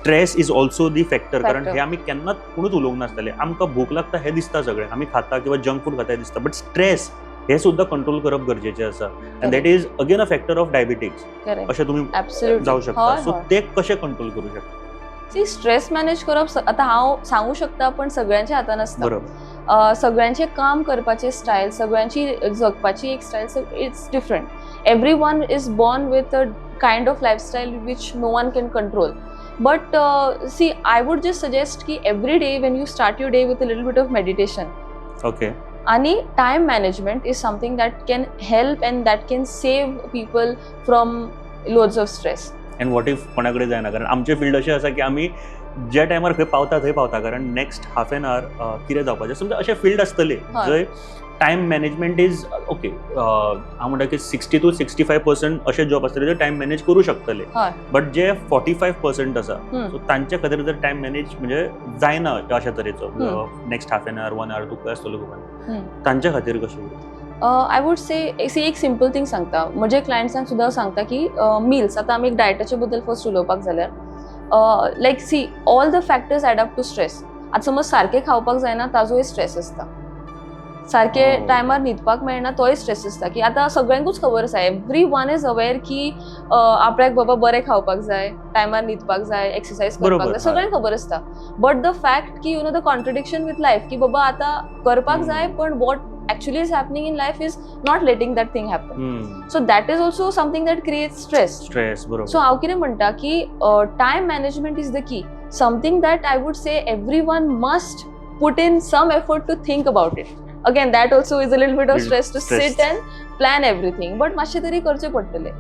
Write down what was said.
Stress is also the factor, कारण Factor. हे आमी केन्नाच कोणूच उलोवंक नासतले. आमकां भूक लागता हें दिसता सगळें, आमी खाता किंवा जंक फूड खाता हें दिसता, बट स्ट्रेस हे सुद्दां कंट्रोल करप गरजेचें आसा and that is again a factor of diabetics. Correct अशें तुमी ॲब्सोल्युटली जावं शकता. हय सो हय ते कशें कंट्रोल करूं शकता? सी, स्ट्रेस मॅनेज करप आतां हांव सांगू शकता, पण सगळ्यांच्या हातान आसता. सगळ्यांचे काम करपाचे स्टायल, सगळ्यांची जगपाची एक style, it's different. Everyone is born with a kind of lifestyle which no one can control. But see, I would just suggest की every day when you start your day with a little bit of meditation आणि time management is something that can help and that can save people from loads of stress. And what if कोणा कडेन जायना? कारण आमचें field अशें आसा की आमी ज्या टायमार खंय पावता थंय पावता, कारण नेक्स्ट हाफ एन our कितें जावपाचें. समजा अशें फिल्ड आसतलें जंय टायम मॅनेजमेंट is okay, हांव म्हणटा की 60 to 65% अशे जॉब आसतले जे टायम मॅनेज करूं शकतले, बट जे 45% आसा, सो तांच्या खातीर जर टायम मॅनेज म्हणजे जायना अशा तरेचो, next half an hour, one hour तुका आसतलो खबर, तांच्या खातीर कशें? I would say, सी, एक सिंपल थिंग सांगता. म्हजे क्लायंट्सांक सुद्दां सांगता की मिल्स, आतां आमी एक डायटाचे बद्दल फर्स्ट उलोवपाक जाल्यार, like, see, all the factors add up to stress. आतां समज सारकें खावपाक जायना, ताजोय स्ट्रेस आसता. सारके टायमार न्हिदपाक मेळना, तोय स्ट्रेस आसता. की आतां सगळ्यांकूच खबर आसा, एवरी वन is aware की आपल्याक बाबा बरें खावपाक जाय, टायमार न्हिदपाक जाय, एक्सरसाइज करपाक जाय. सगळ्यांक खबर आसता, बट the fact की the contradiction with life, की बाबा आतां करपाक जाय, पण what actually is happening in life is not letting that thing happen. So that is also something that creates stress. Stress, बरोबर. सो हांव कितें म्हणटा की time management is the key, something that I would say everyone must put in some effort to think about it. Again, that also is a little bit of Little stress to stress. Sit and plan everything, but मातशें तरी करचें पडटलें.